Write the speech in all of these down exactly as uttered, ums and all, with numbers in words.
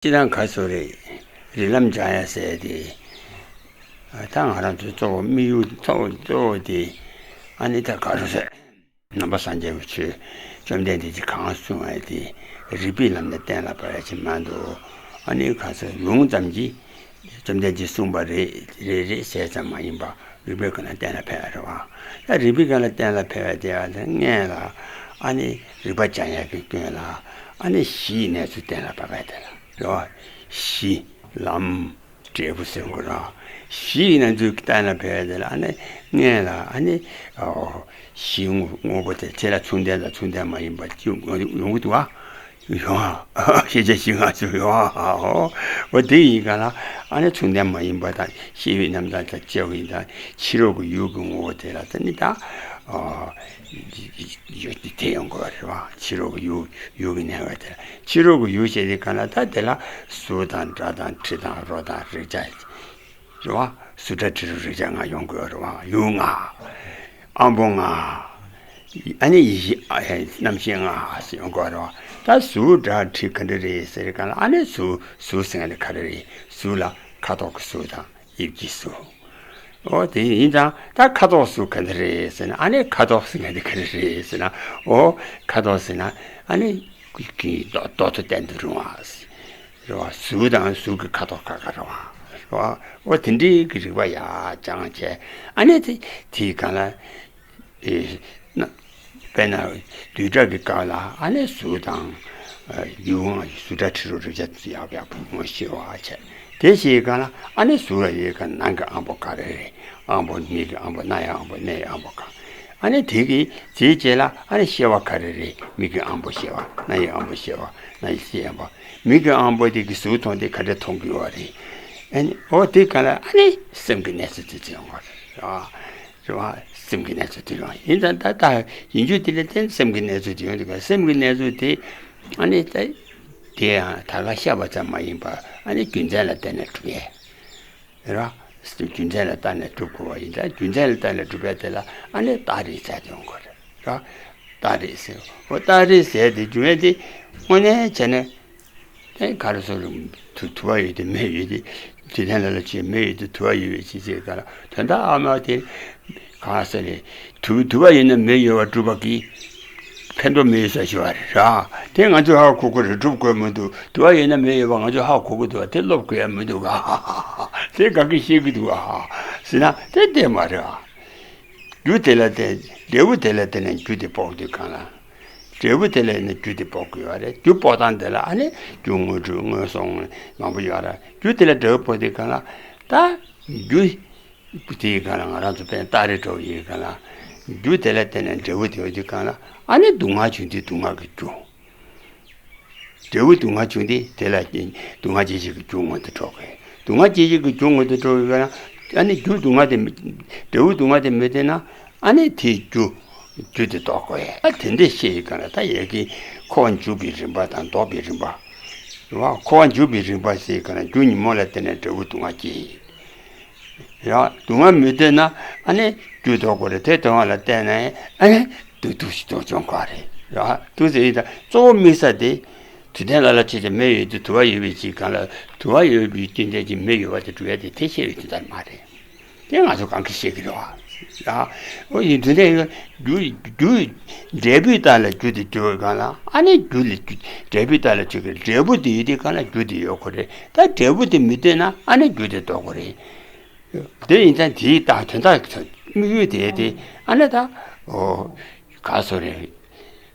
སྤྱིར་བཏང་ག་ཚོད་རེད། རིགས་ལམ་སྦྱང་ཡ་ཟེར་དེ། ད་ང་རང་ཚོའི་གཙོ་བོ་དམིགས་ཡུལ་གཙོ་བོ་གཙོ་བོ་དེ། ཨ་ནི་ད་ག་རེ་ཟེར། ནང་པ་སངས་རྒྱས་པའི་ཆོས་བཅོམ་ལྡན་འདས་ཀྱིས་གང་གསུངས་པ་དེ་རིགས་པའི་ལམ་ནས་གཏན་ལ་ཕབ་ཡ་ཅིག་མ་གཏོགས། ཨ་ནི་ག་ཚོད་ལུང་ཙམ་གྱིས་བཅོམ་ལྡན་འདས་གསུངས་པ་རེད་རེད་རེད་ཟེར་ཙམ་མ་ཡིན་པ། རིགས་པའི་སྒང་ལ་གཏན་ལ་ཕབ་ཡ་རེད་བ། ད་རིགས་པའི་སྒང་ལ་གཏན་ལ་ཕབ་ཡ་དེ་ཡང་དེ་སྔོན་ལ། ཨ་ནི་རིགས་པ་སྦྱང་ཡ་གི་སྐྱོན་ལ། ཨ་ནི་གཞིའི་གནས་ཚུལ་གཏན་ལ་ཕབ་ཡ་དེ་ལ་རེད་བ། གཞི་ལམ། འབྲས་བུ་ཟེར་དགོས་ར། གཞི་ཡིན་ན་འཛུལ་གཏན་ལ་ཕབ་ཡ་དེ་ལ། ཨ་ནི་སྔོན་ལ་ཨ་ནི། ཨོ། གཞི་དངོས་པོ་དེ་དེ་ལ་མཚུངས་ལྡན་དང་མཚུངས་ལྡན་མ་ཡིན་པ་ཅིག་ཡོང་གི་འདུག་བ། ཡོང་ཨ། ཤེས་བྱ་གཞི་ལྔ་ཚུར་ཡོང་ཨ། ཨོ། འོ་དེ་ཡིན་ག་ལ། ཨ་ནི་མཚུངས་ལྡན་མ་ཡིན་པ་དང་ཤེས་པའི་རྣམ་ཐར་དང་བཅས་པ་ཡིན་ད། ཕྱི་རོལ་གྱི་ཡུལ་གྱི་ངོ་བོ་དེ་ལ་ད་ནི་ད། ཨོ། དེ་ཡོང་དགོས་པ་རེད་བ། ཕྱི་རོལ་གྱི་ཡུལ་ཡུལ་གྱི་གནས་པ་དེ་ལ། ཕྱི་རོལ་གྱི་ཡུལ་ཞེས་དེ་ག་ལ་ད་དེ་ལ་གཟུགས་དང་སྒྲ་དང་དྲི་དང་རོ་དང་རེག་བྱ། རེད་བ། གཟུགས་སྒྲ་དྲི་རོ་རེག་བྱ་ལྔ་ཡོང་དགོས་རེད་བ། ཡུལ་ལྔ། དབང་པོ་ལྔ། ཨ་ནི་ཡིད་ཤེས་ཨ་རྣམ་ཤེས་ལྔ་ཡོང་དགོས་རེད་བ། ད་གཟུགས་སྒྲ་དྲི་ག་འདྲ་རེད་ཟེར་ག་ལ། ཨ་ནི་གཟུགས་གཟུགས་ཟེར་མཁན་དེ་ག་རེ་རེད། གཟུགས་ལ་ཁ་དོག་གི་གཟུགས་དང་། དབྱིབས་ཀྱི་གཟུགས། ཨོ་དེ་ཡིན་ཙང་ད་ཁ་དོག་གཟུགས་ག་འདྲ་རེད་ཟེར་ན། ཨ་ནི་ཁ་དོག་ཟེར་མཁན་དེ་ག་རེ་རེད་ཟེར་ན། ཨོ་ཁ་དོག་ཟེར་ན། ཨ་ནི། གི་རྡོག་རྡོག་ཏུ་བསྟན་དུ་རུང་བ། རེད་བ། གཟུགས་དང་གཟུགས་ཀྱི་ཁ་དོག་ཁ་ཁ་རེད་བ། རེད་བ། འོ་དེ་འདྲའི་གི་རིགས་པ་ཡ་སྦྱངས་བྱས། ཨ་ནི་དེ་དེའི་སྒང་ལ། ཨེ། ན། དཔེར་ན་བསྡུས་གྲྭ་གི་སྐབས་ལ། ཨ་ནི་གཟུགས་དང་། ཨ། ཡུལ་དབང་གཟུགས་སྒྲ་དྲི་རོ་རེག་བྱ་ཡག་ཡག་པོ་ངོ་ཤེས་པ་བྱས། དེ་ཤེས་སྒང་ལ། ཨ་ནི་གཟུགས་ལ་ཡོད་མཁན་ནང་གི་དབང་པོ་ག་རེ་རེད། དབང་པོ། མིག་གི་དབང་པོ། རྣ་ཡི་དབང་པོ། སྣའི་དབང་པོ་གང་། ཨ་ནི་དེ་གི་དེའི་རྗེས་ལ་ཨ་ནི་ཤེས་པ་ག་རེ་རེད། མིག་གི་དབང་པོ་ཤེས་པ། རྣ་ཡི་དབང་པོ་ཤེས་པ། སྣ་ཡི་ཤེས་པ། མིག་གི་དབང་པོ་དེ་གིས་གཟུགས་མཐོང་དུས་ག་འདྲ་མཐོང་གི་ཡོད་རེད། ཨ་ནི་འོ་དེ་ག་ལ་ཨ་ནི་སེམས་ཀྱི་གནས་ཚུལ་དེ་ཚོ་ཡོང་བ་རེད། རེད་བ། སེམས་ཀྱི་གནས་ཚུལ་དེ་ཡོང་ཡིན་ཙང་། ད་ལྟ་ཡིན་རྒྱུ་དེ་ལ་བརྟེན་སེམས་ཀྱི་གནས་ཚུལ་དེ་ཡོང་དུས། སེམས་ཀྱི་གནས་ཚུལ་དེ་ཨ་ནི་ད་དེ་ཡང་ད་ག་བཤད་པ་ཙམ་མ་ཡིན་པར། ཨ་ནི་རྒྱུ་མཚན་ལ་བརྟེན་ནས་གྲུབ་ཡས། རེད་བ། རྒྱུ་མཚན་ལ་བལྟས་ནས་གྲུབ་དགོས་པ་ཡིན་ཙང་། རྒྱུ་མཚན་ལ་བལྟས་ནས་གྲུབ་པའི་དེ་ལ་ཨ་ནི་རྟགས་རིགས་ཟེར་དེ་ཡོང་གི་རེད། རེད་བ། རྟགས་རིགས་ཟེར། འོ་རྟགས་རིགས་ཟེར་དེ་འབྱུང་ཡས་དེ་དངོས་གནས་བྱས་ན། དེ་ག་རེ་ཟེར། དུ་དུ་བ་ཡོད་དེ་མེ་ཡོད་དེ། དུས་མཐའི་ལ་ལ་ཅིག་མེ་ཡོད་དེ་དུ་བ་ཡོད་པའི་ཕྱིར་ཟེར་ག་ལ། དོན་དག་ཨ་མ་དེ་གང་ཟེར་ལེ། དུ་དུ་བ་ཡོད་ན་མེ་ཡོད་པར་སྒྲུབ་པ་གི་ཕན་ཐོགས་མེད་ཟེར་ཞུ་བ་རེད། ར། དེ་ང་ཚོས་ཧ་གོ་གི་རེད། སྒྲུབ་དགོས་མི་འདུག་དུ་བ་ཡོད་ན་མེ་ཡོད་པ་ང་ཚོས་ཧ་གོ་གི་འདུག་བ། དེ་སློབ་དགོས་ཡ་མི་འདུག་ག་དེ་ག་གི་ཤེས་ཀྱི་འདུག་ག་ཟེར་ན། དེ་དེ་མ་རེད་ཨ། རྒྱུ་དེ་ལ་བརྟེན། འབྲས་བུ་དེ་ལ་བརྟེན་ནས་རྒྱུ་དེ་དཔོག་དུས་སྒང་ལ། འབྲས་བུ་དེ་ལ་ནི་རྒྱུ་དེ་དཔོག་དགོས་པ་རེད། རྒྱུ་དཔོག་སྟངས་དེ་ལ་ཨ་ནི་རྒྱུ་དངོས་གྲུབ་སྔོན་སོང་མང་པོ་ཡོད་རེད། རྒྱུ་དེ་ལ་འབྲས་བུ་དཔོག་དུས་སྒང་ལ། ད་རྒྱུ་དེའི་སྒང་ལ་ང་རང་ཚོ་དཔེར་ན་རྟགས་རིགས་འགྲོ་བའི་སྒང་ལ། རྒྱུ་དེ་ལ་བརྟེན་ནས་འབྲས་བུ་དེ་ཡོང་དུས་སྒང་ལ། ཨ་ནི་སྡུག་བསྔལ་བྱུང་དུས་སྡུག་བསྔལ་གྱི་རྒྱུ། འབྲས་བུ་སྡུག་བསྔལ་བྱུང་དུས་དེ་ལ་སྡུག་བསྔལ་སྐྱེད་བྱེད་ཀྱི་རྒྱུ་མངོན་དུ་འགྲོ་དགོས། སྡུག་བསྔལ་སྐྱེད་བྱེད་ཀྱི་རྒྱུ་མངོན་དུ་འགྲོ་བའི་སྒང་ལ། ཨ་ནི་རྒྱུ་སྡུག་བསྔལ་དེ་མི། འབྲས་བུ་སྡུག་བསྔལ་དེ་མི་བསྟེན་ན། ཨ་ནི་དེའི་རྒྱུ། རྒྱུ་དེ་ལྡོག་དགོས་ཡ། ཨ་དེ་འདྲས་ཤེས་ཡི་ག་ལ། ད་ཡ་གི་འཁོར་བ་འཇུག་པའི་རིམ་པ་དང་ལྡོག་པའི་རིམ་པ། རེད་བ། འཁོར་བ་འཇུག་པའི་རིམ་པ་ཟེར་ག་ལ། རྒྱུ་ཉོན་མོངས་ལ་བརྟེན་ནས་འབྲས་བུ་སྡུག་བསྔལ་སྐྱེ་ཡི། ཡ། སྡུག་བསྔལ་མི་བསྟེན་ན་ཨ་ནི་རྒྱུ་ལྡོག་དགོས་རེད། དེ་ལྡོག་པ་ལ་བརྟེན་ནས་ཨ་ནི་སྡུག་སྡུག་ཞིག་ཏུ་བྱུང་གི་རེད། ཡ། འདུག་ཟེར་ཡིན་ད། གཙོ་བོ་དམིགས་ས་དེ། དུས་མཐའི་ལ་ལ་ཅིག་དེ་མེ་ཡོད་དུས་དུ་བ་ཡོད་པའི་ཕྱིར་སྒང་ལ། དུ་བ་ཡོད་པའི་རྐྱེན་ལས་ཀྱི་མེ་ཡོད་པ་དེ་གྲུབ་ཡ་དེ་དེ་ཤེས་པའི་དོན་དག་མ་རེད། དེ་ང་ཚོ་གང་གིས་ཤེས་ཀྱི་རེད་བ། ཡ། འོ་ཡིན་དུས་དེ་རྒྱུ་རྒྱུ་འབྲས་བུའི་རྟགས་ལ་རྒྱུ་དེ་འཇུག་པའི་སྒང་ལ། ཨ་ནི་རྒྱུ་ལ་རྒྱུ། འབྲས་བུའི་རྟགས་ལ་འཇུག་གི། འབྲས་བུ་དེ་ཡོད་དུས་སྒང་ལ་རྒྱུ་དེ་ཡོད་དགོས་རེད། ད་འབྲས་བུ་དེ་མི་བསྟེན་ན་ཨ་ནི་རྒྱུ་དེ་ལྡོག་དགོས་རེད། དེ་ཡིན་ཙང་དེའི་རྟགས་དོན་དག་དམིགས་ཡུལ་དེ་དེ་ཨ་ནི་ད། འོ། ག་སོ་རེད།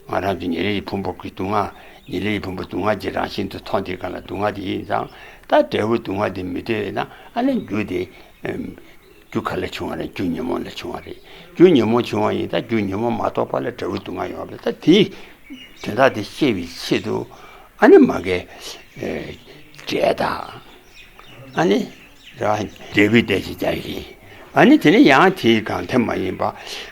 ང་རང་ཚོ་ཉེ་རིང་གི་ཕུང་པོ་གི་སྡུག་བསྔལ། ཉེ་རིང་གི་ཕུང་པོ་སྡུག་བསྔལ་གྱི་རང་བཞིན་དུ་མཐོང་དུས་སྒང་ལ། སྡུག་བསྔལ་དེ་ཡིན་ཙང་། ད་འབྲས་བུ་སྡུག་བསྔལ་དེ་མི་འདོད་ན་ཨ་ནི་རྒྱུ་དེ། ཨེམ། རྒྱུ་ག་ལས་བྱུང་བ་རེད། རྒྱུ་ཉོན་མོངས་ལས་བྱུང་བ་རེད། རྒྱུ་ཉོན་མོངས་བྱུང་བ་ཡིན་ཙང་རྒྱུ་ཉོན་མོངས་མ་རྟོགས་པ་ལ་འབྲས་བུ་སྡུག་བསྔལ་ཡོང་བ་རེད། ད་དེའི་དོན་དག་དེ་ཤེས་པའི་ཆེད་དུ་ཨ་ནི་མ་གི། ཨེ། འབྲས་དང་། ཨ་ནི། ར། འབྲས་བུའི་ལྟས་ཀྱི་རྒྱ་ཡིན། ཨ་ནི་དེ་ནི་ཡང་དེའི་གང་ཐེབས་མ་ཡིན་པ།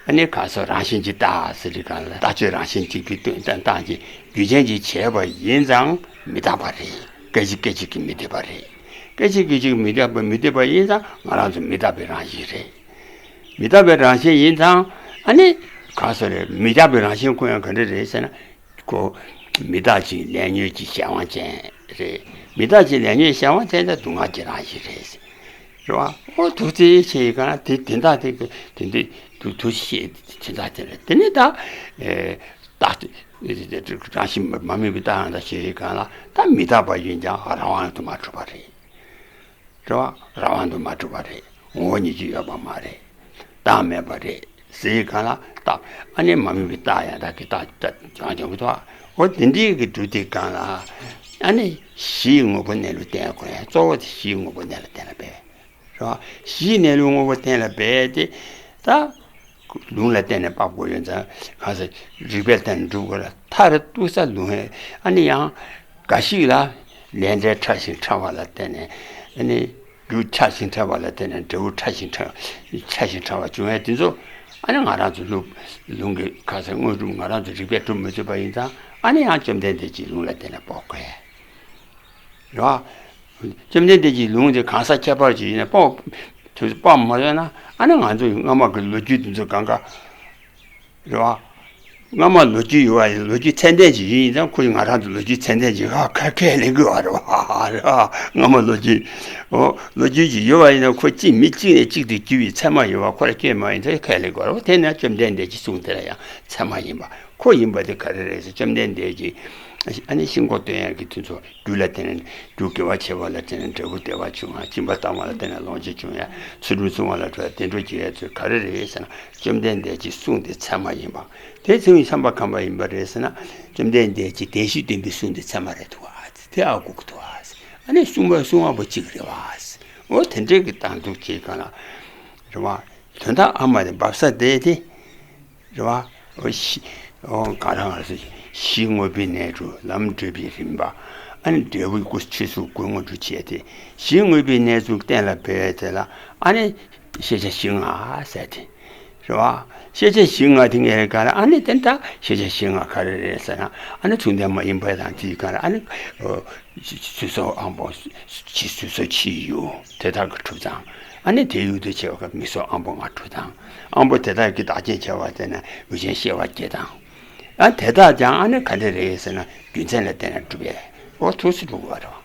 ཨ་ནི་ག་སོ་རང་བཞིན་གྱིས་རྟག་ཟེར་དུས་སྒང་ལ། རྟགས་ཆོས་རང་བཞིན་གྱིས་རྒྱུ་སྟོན་སྟངས་ཀྱི་རྒྱུ་ཅན་གྱིས་བྱས་པ་ཡིན་ཙང་མི་རྟག་པ་རེད། སྐད་ཅིག་སྐད་ཅིག་གིས་མི་འདོད་པ་རེད། སྐད་ཅིག་སྐད་ཅིག་གིས་མི་འདོད་པ། མི་འདོད་པ་ཡིན་ཙང་ང་རང་ཚོ་མི་རྟག་པའི་རང་བཞིན་རེད། མི་རྟག་པའི་རང་བཞིན་ཡིན་ཙང་། ཨ་ནི། ག་སོ་རེད། མི་རྟག་པའི་རང་བཞིན་ཁོ་ཡང་ག་འདྲ་རེད་ཟེར་ན། ཁོ། མི་རྟག་ཅིང་ལས་ཉོན་གྱི་གཞན་དབང་ཅན་རེད། མི་རྟག་ཅིང་ལས་ཉོན་ཤར་བ་དེ་ད་སྡུག་བསྔལ་གྱི་རང་བཞིན་རེད། རེད་བ། ཨོ་ཐུགས་རྗེ་ཆེ་ཡི་གང་དེ་དེ་འདྲ་དེ་དེ་འདྲ་དུ་དུ་ཤེས་དེ་འདྲ་དེ་རེད། དེ་ནི་ད་ཨེ་རྟག་རང་བཞིན་མ་དམིགས་པའི་རྟགས་ཡང་དག་ཤེས་ཡི་གང་ལ་ད་མི་རྟག་པ་ཡིན་ཀྱང་རང་དབང་དུ་མ་གྲུབ་པ་རེད། རེད་བ། རང་དབང་དུ་མ་གྲུབ་པ་རེད། ངོ་བོ་ཉིད་ཀྱིས་ཡོད་པ་མ་རེད། རྟག་མེད་པ་རེད་ཟེར་གང་ལ་རྟག་ཨ་ནི་མ་དམིགས་པའི་རྟགས་ཡང་དག་གི་རྟགས་ཀྱང་ཀྱང་གི་ཐོག་འོ་དེ་འདྲའི་གི་འབྲུ་དེ་གང་ལ་ཨ་ནི་གཞིའི་དངོས་པོ་གནས་ལུགས་བསྟན་དགོས་ཡ། གཙོ་བོ་དེ་གཞིའི་དངོས་པོ་གནས་ལ་བསྟན་ལ་འབད། རེད་བ། གཞིའི་གནས་ལུགས་དངོས་པོ་བསྟན་ལ་འབད་དེ་ད། ལུང་ལ་བརྟེན་ནས་དཔག་དགོས་ཡོད་ཙང་གང་ཟེར་རིགས་པས་བརྟེན་ནས་སྒྲུབ་དགོས་ལ་མཐར་གཏུགས་ས་ལུང་ཨེ་ཨ་ནི་ཡང་འགའ་ཞིག་ལ་ལས་འབྲས་ཕྲ་ཞིང་ཕྲ་བ་ལ་བརྟེན་ནས་ཨ་ནི་རྒྱུ་ཕྲ་ཞིང་ཕྲ་བ་ལ་བརྟེན་ནས་འབྲས་བུ་ཕྲ་ཞིང་ཕྲ་ཕྲ་ཞིང་ཕྲ་བ་བྱུང་བས་དེ་ཚོ་ཨ་ནི་ང་རང་ཚོ་ལུགས་ལུང་གི་གང་ཟེར་དངོས་གྲུབ་ང་རང་ཚོ་རིགས་པས་སྒྲུབ་མི་ཐུབ་པ་ཡིན་ཙང་ཨ་ནི་ཡང་བཅོམ་ལྡན་འདས་ཀྱི་ལུང་ལ་བརྟེན་ནས་དཔོག་དགོས། རེད་བ། བཅོམ་ལྡན་འདས་ཀྱི་ལུང་དེ་གང་ཟག་ཁྱད་པར་ཅིག་ཡིན་ན་དཔོག་དུས་དཔོག་མ་ཐུབ་ན་ཨ་ནི་ང་ཚོ་སྔ་མ་གི་ལོ་རྒྱུས་དེ་ཚོ་གང་ག་རེད་བ། སྔ་མ་ལོ་རྒྱུས་ཡོད་པ་ཡིན་ལོ་རྒྱུས་ཚད་ལྡན་ཅིག་ཡིན་ཙང་ཁོ་ཡིས་ང་རང་ཚོ་ལོ་རྒྱུས་ཚད་ལྡན་ཅིག་ཧ་ཁ་ཁས་ལེན་དགོས་པ་རེད་བ། རེད་བ། སྔ་མ་ལོ་རྒྱུས་ཨོ་ལོ་རྒྱུས་ཅིག་ཡོད་པ་ཡིན་ན་ཁོ་གཅིག་མི་གཅིག་ནས་གཅིག་ཏུ་གྱུར་པའི་ཚད་མ་ཡོད་པ་ཁོ་ལ་སྐྱོན་མ་ཡིན་ཚེ་ཁས་ལེན་དགོས་རེད་བ། དེས་ན་བཅོམ་ལྡན་འདས་ཀྱི་གསུང་དེ་ལ་ཡང་ཚད་མ་ཡིན་པ། ཁོ་ཡིན་པ་དེ་ག་རེ་རེད་ཟེར་བཅོམ་ལྡན་འདས་ཀྱིས་ཨ་ནི་ཤིན་ཏུ་སྟོན་ཡག་གི་དུས་ཚོད་རྒྱུ་ལ་བརྟེན་ནས་རྒྱུ་དགེ་བ་བྱས་པ་ལ་བརྟེན་ནས་འབྲས་བུ་བདེ་བ་བྱུང་ཡ། སྦྱིན་པ་བཏང་བ་ལ་བརྟེན་ནས་ལོངས་སྤྱོད་བྱུང་ཡ། ཚུལ་ཁྲིམས་བསྲུང་བ་ལ་བརྟེན་ནས་བདེ་འགྲོར་སྐྱེ་ཡ་ཚུལ་ག་རེ་རེད་ཟེར་ན་བཅོམ་ལྡན་འདས་ཀྱི་གསུང་དེ་ཚད་མ་ཡིན་པ། དེ་ཚེ་བའི་བསམ་པ་ཁམས་པ་ཡིན་པ་རེད་ཟེར་ན་བཅོམ་ལྡན་འདས་ཀྱི་བདེན་བཞི་སྟོན་པའི་གསུང་དེ་ཚད་མ་རེད་འདུག་ཨ། དེ་ཨ་གུག་འདུག་ཨ། ཨ་ནི་གསུང་བ་གསུང་བ་པོ་གཅིག་རེད་བ། འོ་དེ་འདྲའི་གི་བཏང་འདུག་ཅེས་གང་ལ་རེད་བ། དོན་དག་ཨ་མ་དེ་འབབ་ས་དེ་དེ། རེད་བ། འོ་ཤི། འོ་ག་རང་ང་ཚོ་གཞི་དངོས་པོའི་གནས་གྲུབ་ལམ་བགྲོད་པའི་རིམ་པ། ཨ་ནི་འབྲས་བུ་སྐུ་ཆོས་སུ་སྐུ་དངོས་གྲུབ་བྱས་ཏེ་གཞི་དངོས་པོའི་གནས་ཚུལ་གཏན་ལ་འབེབས་དེ་ལ་ཨ་ནི་ཤེས་བྱ་བཞི་ལྔ་ཟེར་ཏེ། རེད་བ། ཤེས་བྱ་བཞི་ལྔ་དེ་ངས་ག་ལ་ཨ་ནི་དེ་འདྲ་ཤེས་བྱ་བཞི་ལྔ་ག་རེ་རེད་ཟེར་ན་ཨ་ནི་མཚུངས་ལྡན་མ་ཡིན་པ་དང་དེའི་ག་ལ་ཨ་ནི། ཚུལ་སོགས་དབང་པོ་ཕྱི་ཚུལ་སོགས་ཕྱིའི་ཡུལ་དེ་དག་གི་གྲུབ་སྟངས། ཨ་ནི་དེའི་ཡུལ་དུ་བྱེད་པ་མིག་སོགས་དབང་པོ་ལྔ་གྲུབ་སྟངས། དབང་པོ་དེ་དག་གི་བདག་རྐྱེན་བྱས་པ་དེ་ན་ཡུལ་ཅན་ཤེས་པ་སྐྱེ་སྟངས། ཨ་དེ་དག་ཀྱང་ཨ་ནི་ག་འདྲ་རེད་ཟེར་ན་རྒྱུ་མཚན་ལ་བརྟེན་ནས་གྲུབ་པས་འོ་ཐུགས་སུ་འགྲོ་དགོས་པ་རེད་